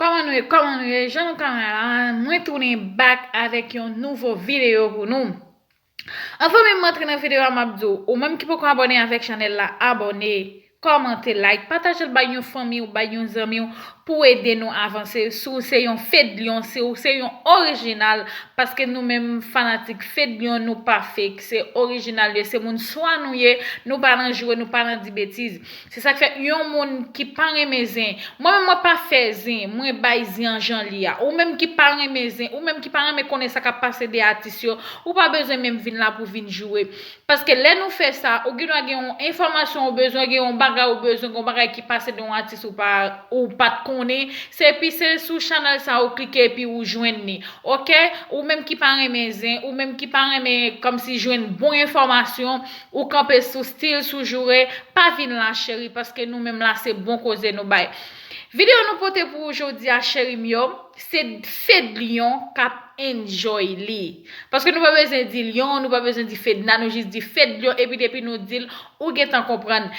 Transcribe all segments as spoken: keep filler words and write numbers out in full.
Kòman nou ye? Kòman nou ye? Jan nou ka wè la, mwen tounen back avèk yon nouvo videyo pou nou. Anvan menm m antre nan videyo a, m ap di w, ou menm ki poko abòne avèk chanèl la, abòne, kòmante, like, pataje l bay yon fanmi w, bay yon zanmi w, pou ede nou avanse. Si w se yon fedlyon, si w se yon orijinal, paske nou menm fanatik fedlyon, nou pa fake, se orijinal yo, se moun swa nou ye, nou pa nan joure, nou pa nan di betiz. Se sa k fè yon moun ki pa renmen zen, mwen menm mwen pa fè zen, mwen bay zen an jan li a. Ou menm ki pa renmen zen, ou menm ki pa renmen konnen sa k ap pase de atis yo, ou pa bezwen menm vin la pou vin joure. Paske lè nou fè sa, ou gendwa gen yon enfòmasyon ou bezwen, gen yon bagay ou bezwen, gen yon bagay ki pase de yon atis ou pa, ou pa t konnen. Se epi se sou chanèl sa ou klike epi ou jwenn li. Oke? Ou menm ki pa renmen zen, ou menm ki pa renmen kòmsi jwenn bon enfòmasyon, ou kanpe sou stil, sou joure, pa vin la cheri, paske nou menm la se bon koze nou bay. Videyo nou pote pou ou jodi a cheri m yo, se fedlyon k ap enjoy li. Paske nou pa bezwen di lyon, nou pa bezwen di fedna, nou jis di fedlyon, epi depi nou di l, ou gentan konprann.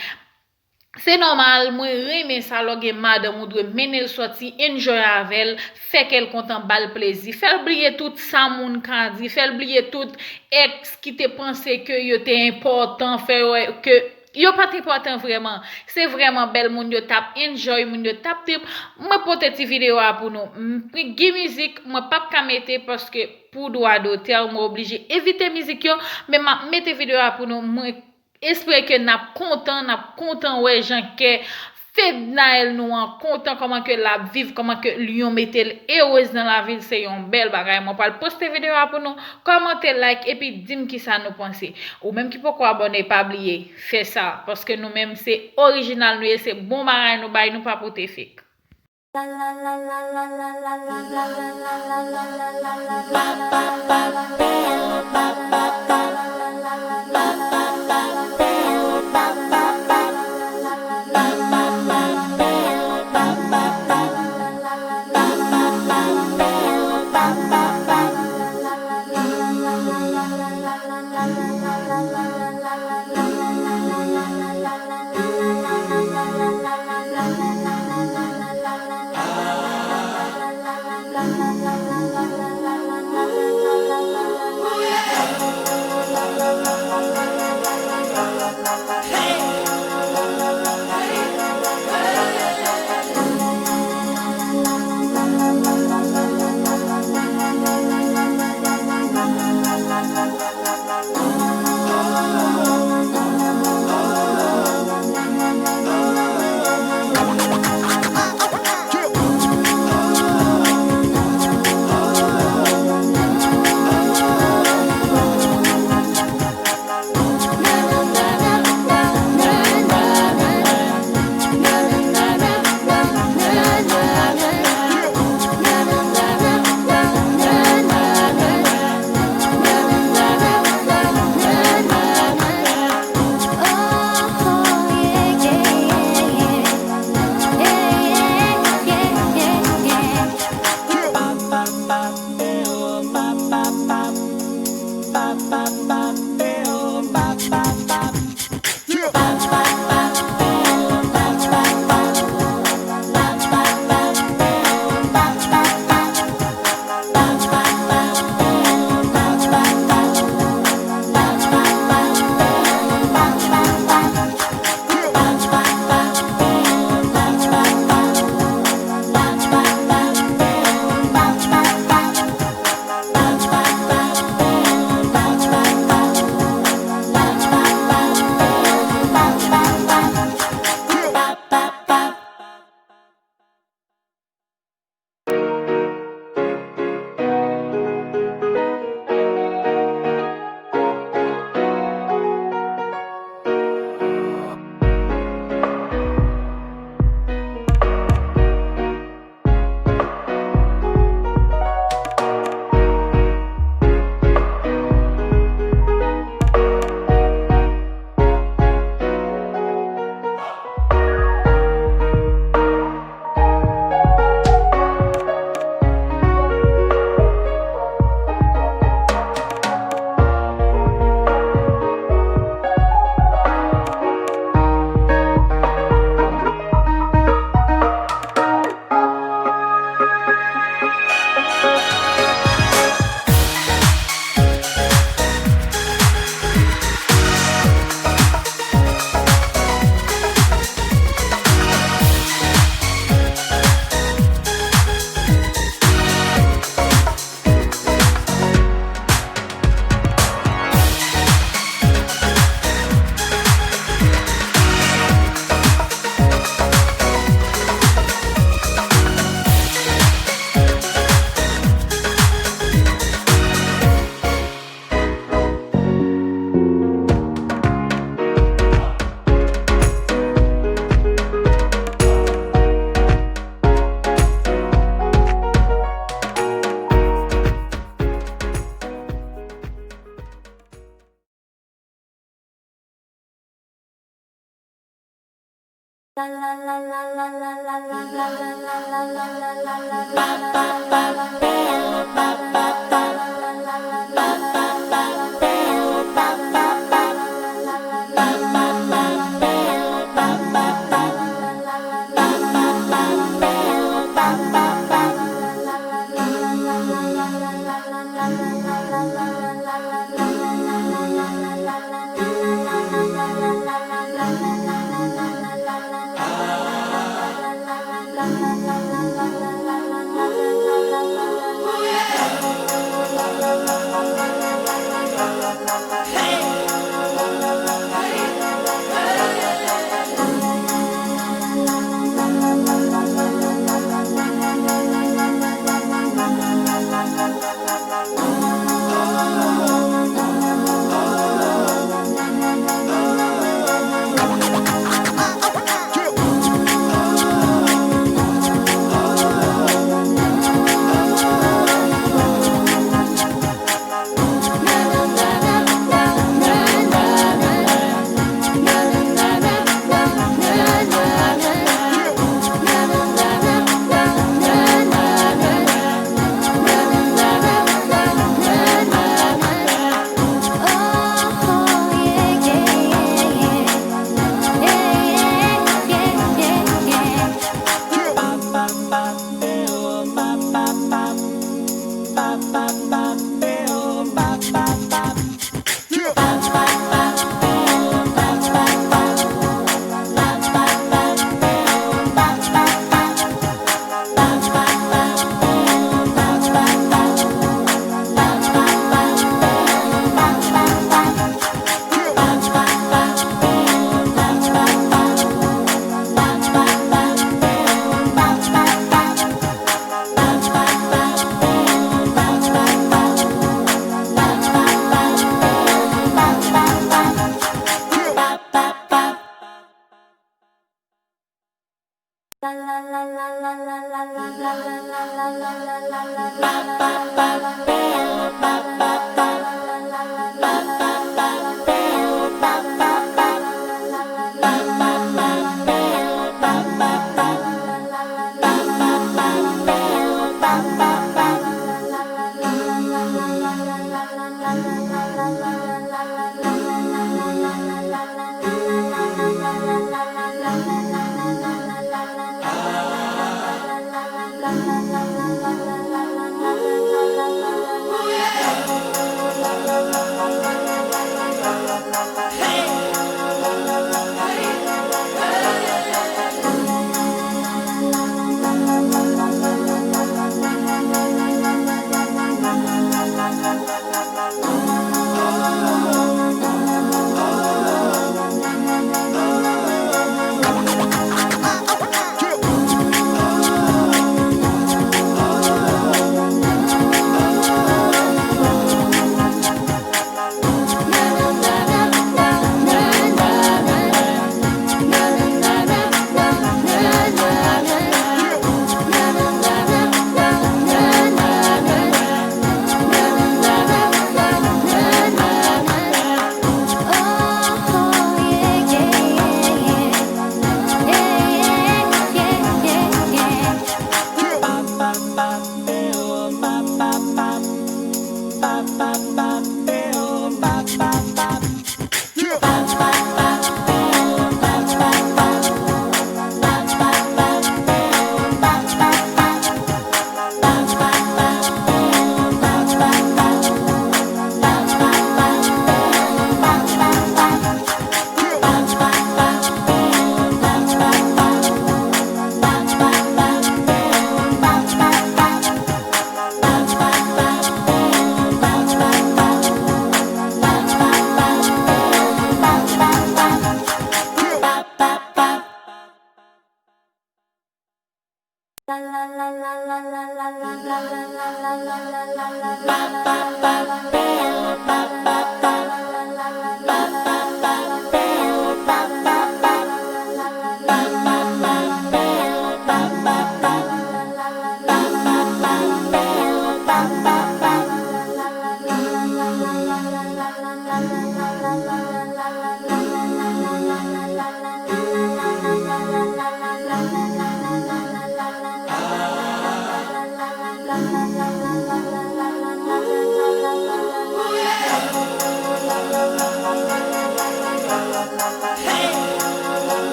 Se nòmal, mwen renmen sa lè w gen madanm ou dwe mennen l sòti, enjoy avè l, fè kè l kontan, ba l plezi. Fè l bliye tout sa moun ka di, fè l bliye tout èks ki te panse ke yo te enpòtan, fè yo wè ke yo pa t enpòtan vrèman. Se vrèman bèl moun yo t ap enjoy, moun yo t ap trip. Mwen pote ti videyo a pou nou. M, gen mizik, mwen p ap ka mete paske pou dwa dotè, mwen oblije evite mizik yo, men m ap mete videyo a pou nou. Mwen espere ke n ap kontan, n ap kontan wè jan kè Fednaelle nou an kontan, kòman ke l ap viv, kòman ke Lyon mete l erez nan lavi l, se yon bèl bagay. Mwen pral poste videyo a pou nou. Kòmante, like, epi di m kisa nou panse. Ou menm ki poko abòne, pa bliye fè sa, paske nou menm se orijinal nou ye, se bon bagay nou bay, nou pa pote fake.